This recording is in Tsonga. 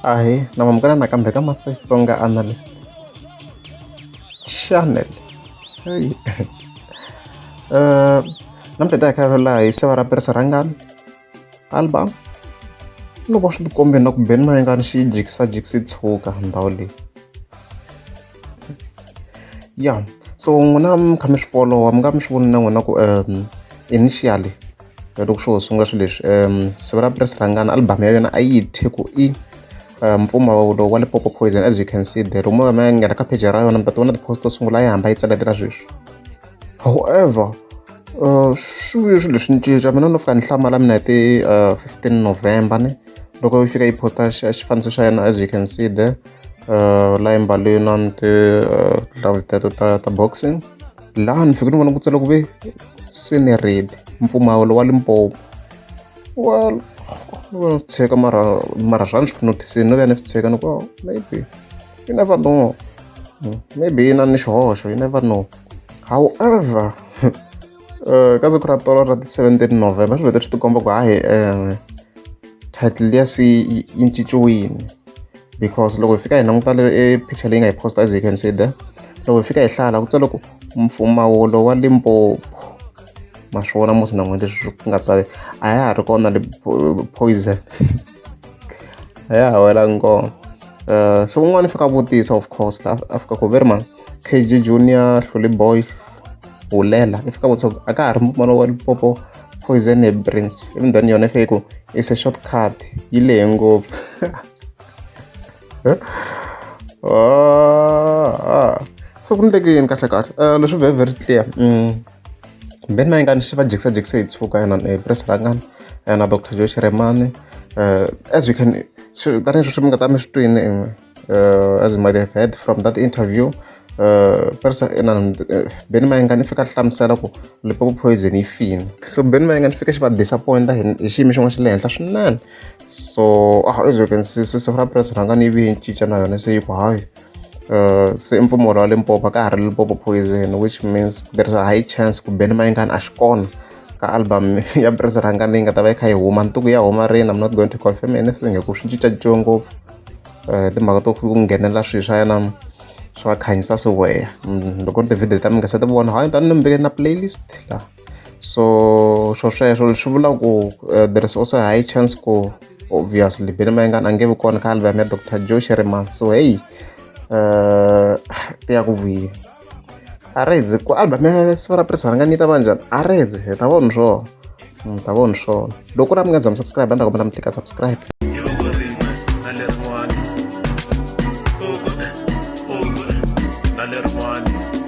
Ahee na mamukela nakambe ka Master Xitsonga Analyst Channel. Hey. Namuntlha hi ta hi kha laha hi siva ra Percy Rhangani album loko swi tikombe na ku Benny Mayengani xi jikisa jikisi tshuka ndhawu leyi ya so n'wina mi kha mi swi folowa mi nga mi swi voni na n'wina ku initially loko swo sungula swilo leswi siva ra Prince Rhangani album ya yona a yi thye ku i mpfumawulo wa Limpopo Poison as you can see there loko mo mi ya nghena ka page ra yona mi ta ti vona ti-post to sungula yi hamba yi tseletela sweswi however swi vuye swilo leswi cinca mina no fika ni hlamala mina hi ti 15 November ne loko yi fika yi posta xifaniso xa yena as you can see there la yi mbale na ti-glove teto ta boxing laha ni fike ni vona ku tsala ku ve se ni ready mpfumawulo wa Limpopo well ni tshika mara mara swa ni swi notice no vuya ni swi tshika ni ku maybe you never know maybe yi na ni xihoxo you never know however ka siku ra tolo ra ti 17 November swi vhete swi tikomba ku hayi title liya se yi cinciwile because loko hi fika hi languta le e picture leyi nga yi posta as you can see there loko hi fika hi hlaya ku tsale ku mpfumawulo wa Limpopo ma swi vona musi na n'wina leswi ku nga tsali a ya ha ri kona le poison a ya ha welangi kona so un'wana i fika a vutisa of course la a fika ku veri man KG Junior Hluli Boy Hulela i fika vutisa ku a ka ha ri mpfumawulo wa Limpopo poison hi Prince even then yona i fike ku it's a shortcut yi lehe ngopfu so ku endleke yini kahle kahle leswi very very clear Benny Mayengani xi va jikisa jikise hi tshuka yena Prince Rhangani na Doctor Joe Shirimani as you can tanihi sweswi mi nga ta mi swi twini as you might have heard from that interview Prince Benny Mayengani i fika a hlamusela ku Limpopo Poison yi fini so Benny Mayengani xi fika xi va disappoint hi xiyimo xin'wana xa le henhla swinene so as you can see siku ra Prince Rhangani yi vuye yi cinca na yona se yi ku hayi se i mpfumawulo wa Limpopo a ka ha ri Limpopo Poison which means there is a high chance ku Benny Mayengani a xi kona ka album ya Prince Rhangani leyi nga ta va yi kha yi huma ni ku ya huma rini I'm not going to confirm anything hi ku swi cincacinciwe ngopfu timhaka to ku nghenelela swilo swa yena swa khanyisa swiweya loko ri ti-video ta mi nga se ti vona hayi tani ni mi vekele na playlist laha so swo sweswo swi vula ku there is also a high chance ku obviously Benny Mayengani a nge vi kona ka album ya Dr Joe Shirimani so hey ti ya ku vuyeni a redzi ku album ya siva ra Prince Rhangani yi ta va njhani a redzi hi ta vona swona hi ta vona swona loko ku ri a mi nga za mi subscribe a ni ta kombela mi tlika subscribe. Na lerin'wani.